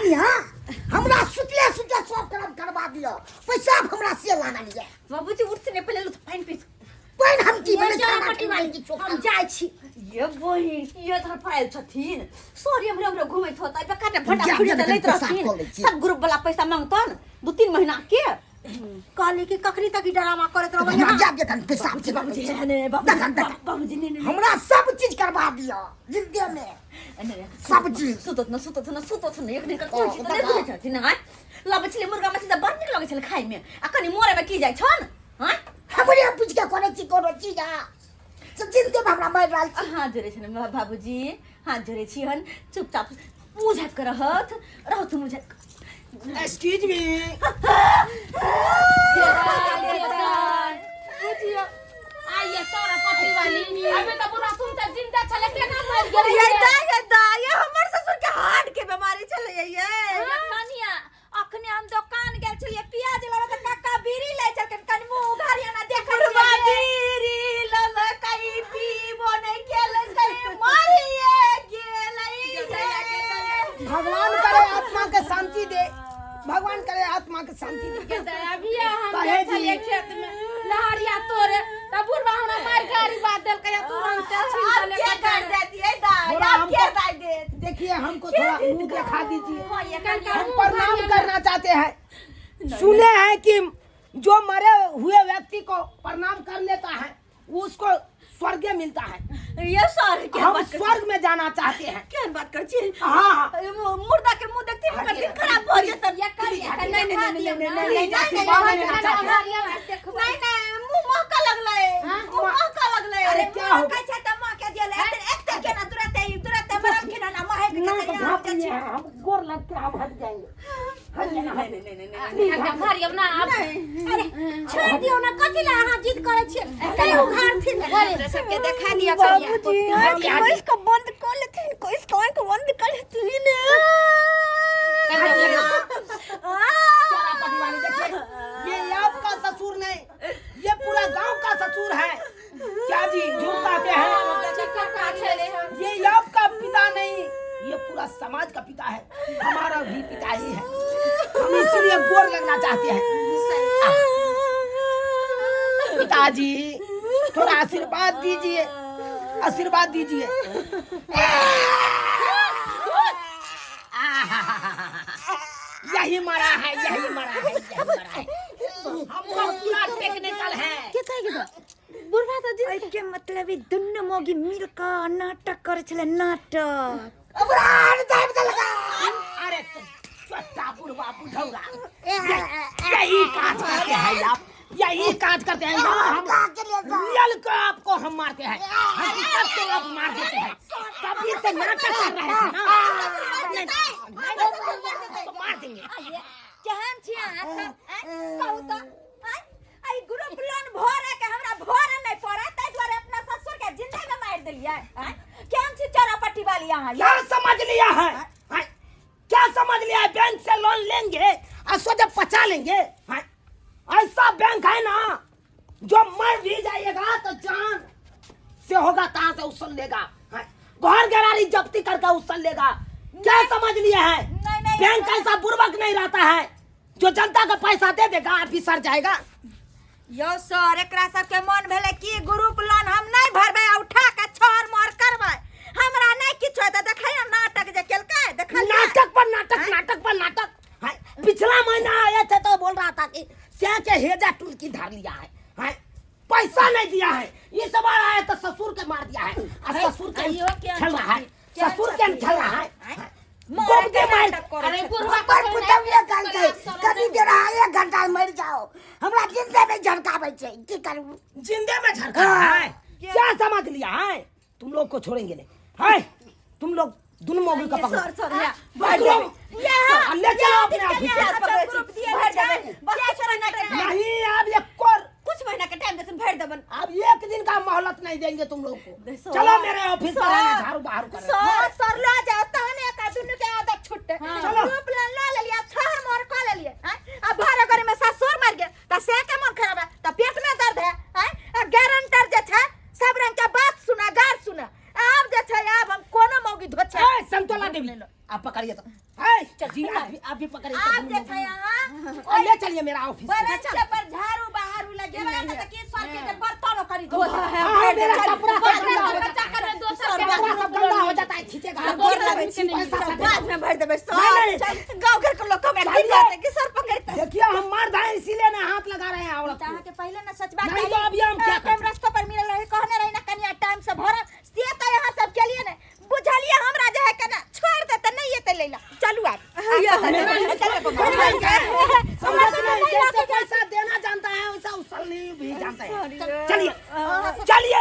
कनिया हमरा सुतले सुतले सब काम करवा दियो पैसा हमरा से लागल ये बाबूजी उठते नहीं पहले पानि पी पानि हम की ये बने चौरा खाना पट्टी पीना वाली की चोखा हम जाइ छी ये बहिन ये धर पायल छथिन सॉरी हमरा हमरा घुमैत होत आइ काटे फटा जा, फुटी जा, तऽ लैत पैसा रहथिन कऽ लै छी। सब ग्रुप वाला पैसा मांगतन 2-3 महीना के कहली कि कखनी तक ई ड्रामा करैत रहबै हमरा जा के कन पैसा बाबूजी बाबूजी ने बाबूजी देखन, देखन। बाबूजी ने ने हमरा सब चीज करवा दियो जिंदगी में ने सब चीज। सुतत न सुतत न सुतत न एक दिन ओ, कोन चीज नहि बताउ। बुझै छथिन आँय लबै छलै मुर्गा मछली तऽ बड़ नीक लगै छलै खायमे आ कनि मोरेमे की जाइ छन आँय हमरे पूछ के करे छी कोनो चीज आ सब जिंदगी में हमरा मारि रहल छी हाथ जोड़ै छनि बाबूजी हाथ जोड़ै छी हन चुपचाप मुँह झाँपि कऽ रहत रहत मुँह झाँपि कऽ एक्सक्यूज मी बुझियो आइए चौरा पट्टी वाली अभी तो बुढ़ा तुम तो जिंदा छले केना मर गेलै ये दाय ये दाय ये हमर ससुर के हार्ट के बीमारी छलै ये कनिया अखने हम दोकान गेल छलियै प्याज लेबै तऽ काका बीड़ी लै छलखिन कनि मुँह उघारिया ना देखै बुढ़वा छियै बीड़ी ललकै पीबो नहि केलकै मरिए गेलै भगवान करे आत्मा के शांति दे भगवान करे आत्मा के शांति दे अभी हम कहे गेल छलियै जी। खेत में लहरिया तोरे तब बुढ़वा हमरा मार गाड़ी बात देलकै आ तुरंत छीन आब लेलकै के कर देतियै दाय थोड़ा आब के हमको- दाय देत देखिए हमको थोड़ा मुंह दिखा दीजिए हाँ, ये कनिया हम प्रणाम करना चाहते हैं सुने हैं कि जो मरे हुए व्यक्ति को प्रणाम कर लेता है उसको स्वर्ग मिलता है ये सर के हम बात कर स्वर्ग में जाना चाहते हैं केहन बात कर छी हाँ हाँ मुर्दा के मुंह देखते हुनकर दिल खराब भऽ जेतन ये कनिया नहीं नहीं नहीं नहीं नहीं नहीं प्लीज, आशीर्वाद लेना चाहते हैं। नहीं नहीं मुंह महका लगलै मुंह महका लगलै अरे क्या हो कहै छै तऽ माँ के दियल एते एते केना तुरते तुरते मरलखिन हन आ महक ना के तो यहाँ झाँप लिए हैं, हम गोर लग के हम हट जाएंगे हट जाना हट नहीं नहीं नहीं घर ना अब अरे छोड़ि दियौ ना कथी लए अहाँ जिद करै छियै कनि उघारथिन सबके देखा दिअ कनिया बाबूजी आँख इसको बंद कर लेथिन को इसको आँख बंद कर लेथिन चौरापति वाले देखिए ये आपका ससुर नहीं ये पूरा गांव का ससुर है क्या जी झूठ कहते हैं ये आपका पिता नहीं ये पूरा समाज का पिता है हमारा भी पिता ही है हम इसीलिए गोर लगना चाहते हैं आह, पिताजी थोड़ा आशीर्वाद दीजिए आशीर्वाद दीजिए यही मरा है यही मरा है यही मरा है हमको पूरा टेक्निकल है के कहि गेल बुढ़वा तऽ जिन एहिके मतलब ई दुनू मौगी मिल कऽ नाटक करै छलै नाटक अबरार दाब देलका अरे तुम चट्टा बुढ़वा बुढ़ौरा यही काज करते हैं आप यही काज करते हैं हम रियल को आपको हम मारते हैं हकीकत को आप मार देते हैं तभी से नाटक कर रहे थे ना नहीं, नहीं, तो मार देंगे केहन छी अहाँ सब आँय? कहू तऽ आँय? एहि ग्रुप लोन भरे के हमरा भरे नहि पड़े ताहि दुआरे अपना ससुर के जिंदा में मारि देलियै आँय? केहन छी चौरापट्टी वाली अहाँ क्या समझ लिया है हैं? क्या समझ लिया है बैंक से लोन लेंगे और सोचे पचा लेंगे हैं? ऐसा बैंक है ना जो मर भी जाइएगा तो जान से होगा कहाँ से उसल लेगा हैं? घर गरारी जब्ती करके उसल लेगा क्या समझ लिया है नहीं, नहीं, बैंक ऐसा बुर्बक नहीं रहता है जो जनता का पैसा दे देगा आप भी सर जाएगा यौ सर एकरा सबके मन भेलै कि ग्रुप लोन हम नहि भरबै आ उठा के छर मर करबै हमरा नहि किछु हेतै देखै ने नाटक जे केलकै देखलियै नाटक पर नाटक नाटक पर नाटक है पिछला महीना आए थे तो बोल रहा था कि क्या के हेजा टुल्की धर लिया है, है पैसा नहीं दिया है इस बार आया तो ससुर के मार दिया है और ससुर के आइयो क्या खेल रहा है क्या ससुर के खेल रहा है मारे गोप के मार नाटक करै अरे छथिन। बुढ़वा पर पुतौए कहलकै कभी दे रहा एक घंटा में मर जाओ हमरा जिंदे में झड़काबै छै की करू जिंदे में झड़का रहा है क्या समझ लिया है तुम लोग को छोड़ेंगे नहीं है तुम लोग दोनों मौगी का पकड़ो सर सर या पकड़ो और ले चलो अपने ऑफिस सर पकड़ै छी भरि देबै बस कुछ महीना के टाइम नहीं अब ये कर कुछ महीना के टाइम देथिन भरि देबन अब एक दिन का मोहलत नहीं देंगे तुम लोग को सर। चलो मेरे ऑफिस पर आना सर। झाड़ू बाहर कर सर सर लऽ जाओ तहन एक दुनू के आदत छूटते चलो। ग्रुप लोन लऽ लेलियै छहर मोहर कऽ लेलियै आँय? आ भर घरे में ससुर मर गेल तऽ से के मन खराब है तऽ पेट में दर्द है आँय? आ गारंटर जे छै सब रंग के बात सुना गार सुना आब जे छै आब हम कोनो मौगी धोछा ए, संतोला देवी आप पकड़िए तो चल जी, आप भी, आप भी पकड़िए। आब जे छै अहाँ और ले चलिए मेरा ऑफिस। बरंच पर झाड़ू बहारू लगेबै ने तऽ की सर के जे बर्तनो करी धो दे। हाँ, मेरा कपड़ा सब गंदा हो बच्चा जाता है। कर दोसर के कपड़ा सब गंदा हो जाता है, खींचेगा। गोर लगै छी। पैसा सब बाद में भरि देबै सर। नहीं, नहीं। चल, गाँव घर के लोग हमरा की चलिए। कहतै कि सर पकड़तै। देखिए, हम मर्द हैं, इसीलिए ना हाथ लगा रहे हैं औरत तऽ को। अहाँके पहिले ने सच बात नहीं तो अभी हम क्या टाइम करते? रस्ता पर मिलल रहे, कहने रही ना कनिया टाइम से भरब, से तऽ यहाँ सब केलिए ने बुझलिए। हमरा जे है केना छोड़ दे तऽ नहीं एतै लैला। चलू आब। कोई बैंक है, समझ नहीं, जैसे पैसा देना जानता है वैसा उछलने भी जानता है। चलिए चलिए।